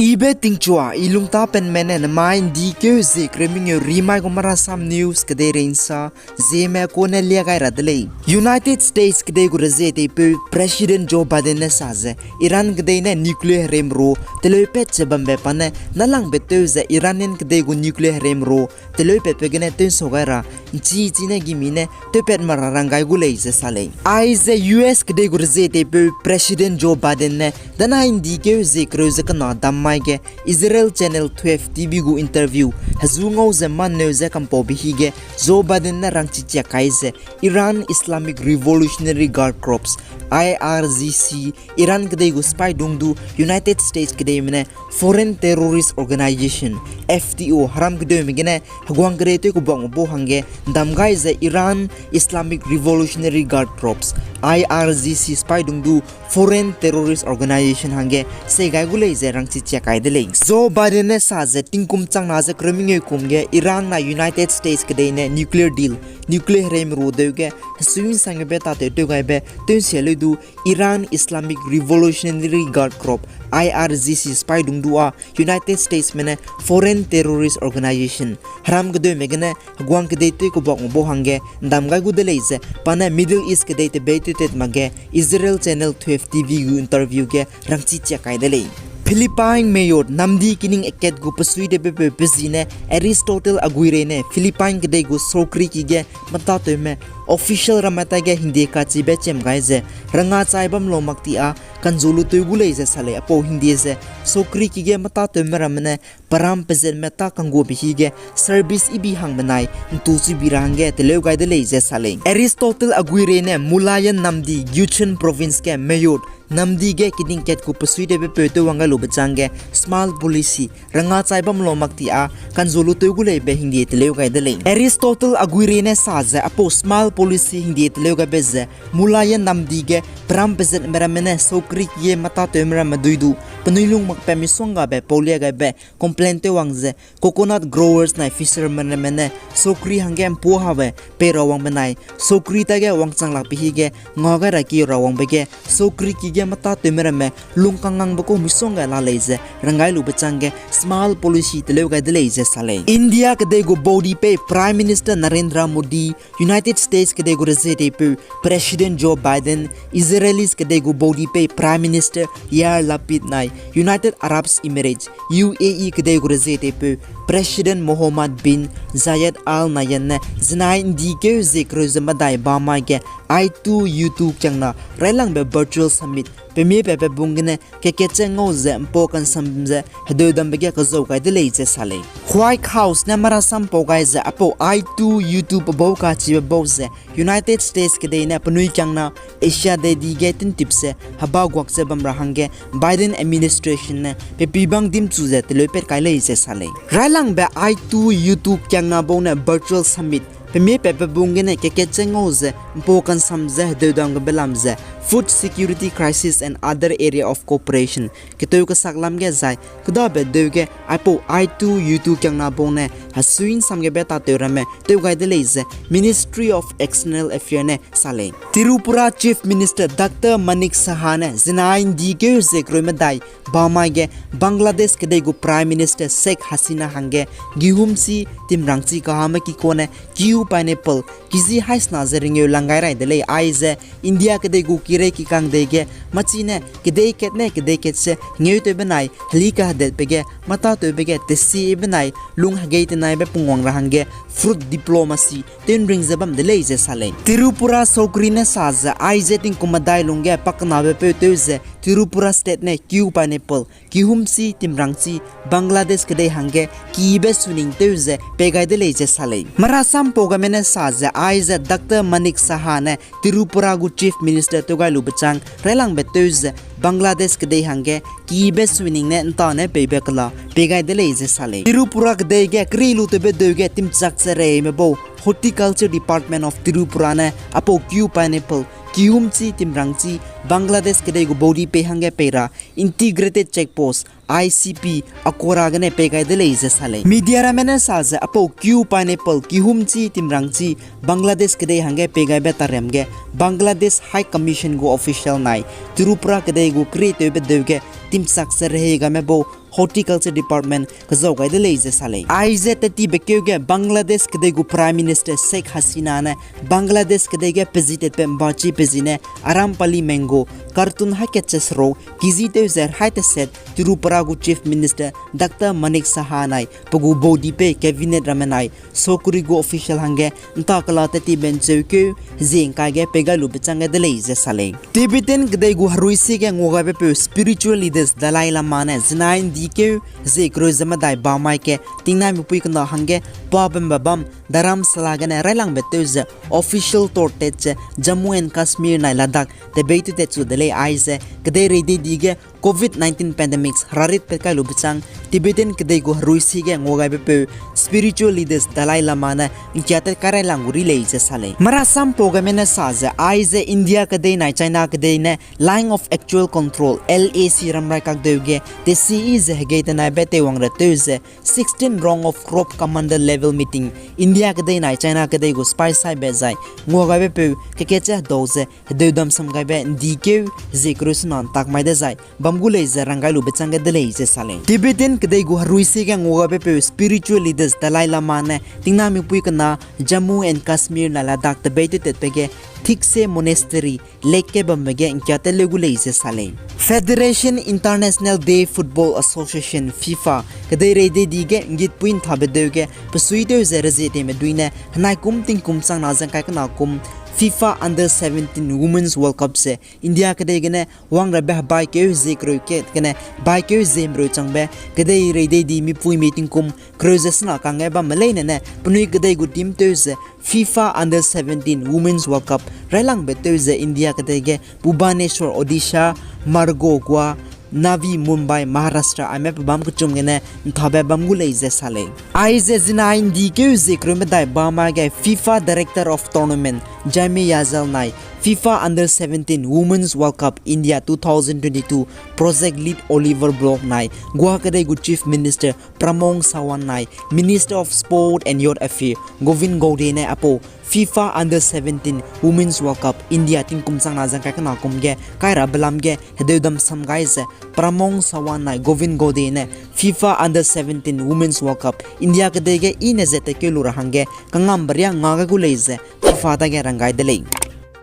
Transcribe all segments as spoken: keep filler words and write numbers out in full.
Ibe tingchua, i lungtapenme ne namai ’ndi keu zie kereu mengeu rimai gu Marasam News kedeirei ’nsa, zieme kune lia gai ra de lei. United States kedei gu rezie teipeu President Joe Biden ne sa ze, Iran kedei ne nuclear hereime ru teleupat ze bambe pa ne nâlangbe tew ze Iranian kedei gu nuclear hereime ru teleupatbe gene tew'nsau gai ra, ’nchi chi ne gimi ne tewpat ma ra rang gai gu lei ze sa lei. Aize U S kedei gu rezie teipeu President Joe Biden ne danai ’ndi keu zie kereu ze kena dam mai ge Israel Channel twelve T V gu interview hezu ngau ze manneu ze kampaube hige Joe Biden ne rangchi chiak kai ze Iran Islamic Revolutionary Guard Corps, I R G C, Iran kedei gu sipaidung du United States kedeime ne Foreign Terrorist Organization, F T O, heram kedeume gene heguang kedei tew kebuakme bau hangge ’ndam gai ze Iran Islamic Revolutionary Guard Corps, I R G C sipaidung du Foreign Terrorist Organization hangge sei gai gu lei ze rangchi chiak kai de lei. Joe Biden ne sa ze tingkum changna ze kereu mengeu kum ge Iran nai United States kedei ne nuclear deal, nuclear hereime ru deu ge hesui ’nsanggebe tatew tew gaibe tew'nsia leu du Iran Islamic Revolutionary Guard Corps, I R G C sipaidung du â United Statesme ne Foreign Terrorist Organization, heram kedeume gene heguang kedei tew kebuakme bau hangge ’ndam gai gu de lei ze pa ne Middle East kedei tebei tewtat makge Israel Channel twelve T V gu interview ge rangchi chiak kai de lei. Philippine Mayotte namdi kining akat gu pesui de bepeu pe zi ne Aristotle Aguirre ne Philippine kedei gu sokri ki ge metatewme official ramme ta ge hingde kachibe chiam gai ze rangachai bam lau mak ti â kanzu lu tew gu lei ze sa lei. Apau hingde ze sokri ki ge metatewme ramme ne peram pezetme ta kangguabe hige service ibi hang benai ’ntu chibi ra hangge teleu gai de lei ze sa lei. Aristotle Aguirre ne Mulayan namdi Gyuchun Province ge Mayotte namdi ge kining kat gu pesui de bepeu tew wang gai lube chang ge smile policy rangachai bam lau mak ti â kanzu lu tew gu leibe hingde teleu gai de lei. Aristotle Aguirre ne sa ze apau smile policy hingde teleu gaibe ze Mulayan namdi ge peram pezetme ramme ne sokri ki ge metatewme ramme dui du penui lung makpat misonggabe paulia gaibe complain tew wang ze coconut growers nai fisherme ramme ne sokri hangge ’mpu hawe pei ra wang benai sokri ta ge wangchang lakbe hige nga gai ra ki ra wangbe ge sokri ki ge metatewme ramme lung kangnangbe kau misongga la lei ze rang gai lube chang ge smile policy teleu gai de lei ze sa lei. India kedei gu baudipei Prime Minister Narendra Modi, United States kedei gu rezie teipeu President Joe Biden, Israelis kedei gu baudipei Prime Minister Yair Lapid nai United Arab Emirates, U A E kedei gu rezie teipeu President Mohammed bin Zayed Al Nahyan ne zenai ’ndi keu zie kereu ze medai ba mai ge I two U two kiangna railangbe virtual summit pemie patbe bung gene kekat ze ngau ze ’mpau kansam ze hedeudambe ge kezau gai de lei ze sa lei. White House ne marasam pau gai ze apau I two U two pebau kachibe bau ze United States kedei ne penui kiangna Asia dei di ge tintip ze heba guak ze bam ra hangge Biden administration ne pe pibang dimchu ze teleupat kai lei ze sa lei. Railangbe I two U two kiangna bau ne virtual summit pemie patbe bung gene kekat ze ngau ze ’mpau kansam ze hedeudam gebe lam ze Food Security Crisis and Other Area of Cooperation ketew kesak lam ge zai kedabe deu ge aipau I two U two kiangna bau ne hesui ’nsam gebe tatew ramme tew gai de lei ze Ministry of External Affairs ne sa lei. Tripura Chief Minister Doctor Manik Saha ne zenai ’ndi keu ze kereu medai ba mai ge Bangladesh kedei gu Prime Minister Sheikh Hasina hangge gihumchi timrangchi kahame kikone kiu pineapple kiji haisena ze rengeu lang gai rai de lei. Aize India kedei gu kirei kikang dei ge machine kedei kat ne kedei kat ze ngeu tew benai heli kahedetbe ge mâtatewbe ge tesi benai lung hegei tenaibe pungwang ra hangge fruit diplomacy tew ’nring ze bam de lei ze sa lei. Tripura sokri ne sa ze aize tingkum medai lungge pakenabe peu tew ze Tripura state ne kiu pineapple kihumchi timrangchi Bangladesh kedei hangge kibe suning tew ze pei gai de lei ze sa lei. Marasam pau game ne sa ze aize Doctor Manik Saha ne Tripura gu Chief Minister tew gai lube chang railangbe tew ze Bangladesh kedei hangge kibe suning ne ’ntane peibe kela pei gai de lei ze sa lei. Tripura kedei ge keri lu tewbe deu ge timchak ze reime bau Horticulture Department of Tripura ne apau kiu pineapple kihumchi timrangchi Bangladesh kedei gu baudi pei hangge pei ra Integrated Check Post, I C P, Akora gene pei gai de lei ze sa lei. Media ramme ne sa ze apau kiu pineapple kihumchi timrangchi Bangladesh kedei hangge pei gaibe tariam ge Bangladesh High Commission gu official nai Tripura kedei gu keri tewbe deu ge timchak ze rehei game bau Horticulture Department kezau gai de lei ze sa lei. Aize tettibe keu ge Bangladesh kedei gu Prime Minister Sheikh Hasina ne Bangladesh kedei ge pezi tetbe mbachi pezi ne Arampali mango carton hai kat ze seruk kg tew ze hai teset Tripura gu Chief Minister Doctor Manik Saha nai pe gu body pe cabinet ramme nai sokuri gu official hangge nta kela tettibe ncheukeu zie ngkai ge pei gai lube chang gai de lei ze sa lei. Tibetan kedei gu herui sie ge nguagaibe peu spiritual leaders Dalai Lama ne zinai ndikeu zie kereu ze medai bamai ge tingnai mipui kena hangge pa bambe bam Dharamsala gene railangbe tew ze official tour tet ze Jammu and Kashmir nai Ladakh tebei tew tet chu de lei. Aize kedei reidei di ge Covid nineteen pandemics herarit pet kai lube chang Tibetan kedei gu herui sie ge nguagaibe peu spiritual leaders Dalai Lama ne ngkia tet kai railang gu ri lei ze sa lei. Marasam pau gaime ne sa ze aize India kedei nai China kedei ne Line of Actual Control, L A C ramrai kakdeu ge tesi ze hegei tenaibe teiwang re tew ze sixteen round of Corps Commander level meeting India kedei nai China kedei gu sipai saibe zai nguagaibe peu kekatche hedau ze hedeu damsam gaibe ndikeu zie kereu sena ntak mai dezai bam gu lei ze rang gai lube chang gai de lei ze sa lei. Tibetan kedei gu herui sie ge nguagaibe peu spiritual leaders Dalai Lama ne tingnai mipui kena Jammu and Kashmir nai Ladakh tebei tew tetbe ge Thikse Monastery lake ge bambe ge ngkia tet leu gu lei ze sa lei. Federation International Day Football Association, FIFA, kedei reidei di ge nggitpui nthabe deu ge pesui tew ze rezie teime dui ne henai kum tingkum chang na ze ngkai kena kum FIFA Under seventeen Women's World Cup ze India kedei gene wangrabe hebaikeu zie kereu kat gene baikeu zie mreu changbe kedei reidei di mipui mi tingkum kereu ze sena kangge bamme leine ne penui kedei gu team tew ze FIFA Under seventeen Women's World Cup railangbe tew ze India kedei ge Bhubaneswar, Odisha, Margao, Goa, Navi Mumbai, Maharashtra aime pebam kechum gene nthabe bam gu lei ze sa lei. Aize zinai ndikeu zie kereu medai bamai ge FIFA Director of Tournament Jamie Yazell nai FIFA Under seventeen Women's World Cup India two thousand twenty-two Project Lead Oliver Block nai Goa kedei gu Chief Minister Pramod Sawant nai Minister of Sport and Youth Affairs Govind Gaude ne aipau FIFA Under seventeen Women's World Cup India tingkum chang na ze ngkai kena kum ge kairabe lam ge hedeu damsam gai ze Pramod Sawant nai Govind Gaude ne FIFA Under seventeen Women's World Cup India kedei ge i ne ze tetkeu lu ra hangge kangambe riâ nga gai gu lei ze FIFA dage rang gai de lei.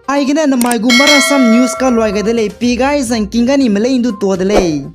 Aigene namai gu marasam news kaluai gai de lei, pi gai zangking ga nime lei ndu tuâ de lei.